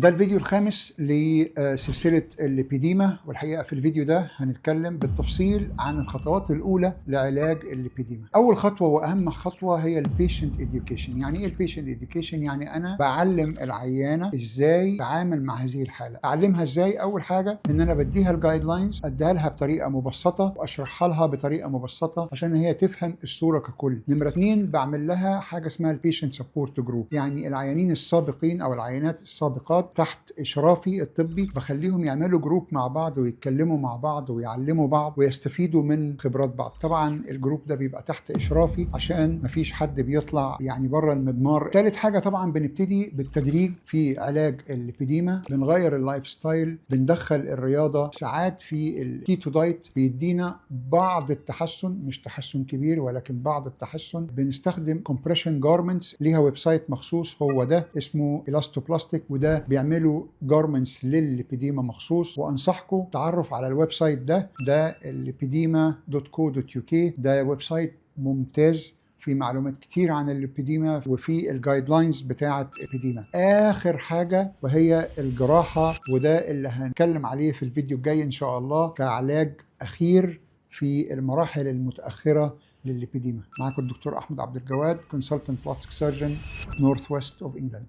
ده الفيديو الخامس لسلسلة ال lipedema، والحقيقة في الفيديو ده هنتكلم بالتفصيل عن الخطوات الأولى لعلاج ال lipedema. أول خطوة وأهم خطوة هي ال patient education. يعني إيه ال patient education؟ يعني أنا بعلم العيانة إزاي تتعامل مع هذه الحالة. أعلمها إزاي؟ أول حاجة إن أنا بديها ال guidelines، أديها لها بطريقة مبسطة وأشرحها لها بطريقة مبسطة عشان هي تفهم الصورة ككل. نمرة 2، بعمل لها حاجة اسمها ال patient support group، يعني العيانين السابقين أو العيانات السابقات تحت اشرافي الطبي بخليهم يعملوا group مع بعض ويتكلموا مع بعض ويعلموا بعض ويستفيدوا من خبرات بعض. طبعا ال group ده بيبقى تحت اشرافي عشان مفيش حد بيطلع يعني بره المضمار. ثالث حاجة طبعا بنبتدي بالتدريج في علاج ال lipedema، بنغير ال lifestyle، بندخل الرياضة، ساعات في ال keto diet بيدينا بعض التحسن، مش تحسن كبير ولكن بعض التحسن. بنستخدم compression garments، ليها website مخصوص هو ده اسمه Elastoplastic، وده بيعملوا garments للل lipedema مخصوص، وانصحكم تعرف على ال website ده، ده ال lipedema.co.uk. ده website ممتاز في معلومات كتير عن ال lipedema وفي ال guidelines بتاعه ال lipedema. اخر حاجة وهي الجراحه، وده اللي هنتكلم عليه في الفيديو الجاي ان شاء الله كعلاج اخير في المراحل المتاخرة للل lipedema. معاكم الدكتور احمد عبد الجواد، consultant plastic surgeon، North West of England.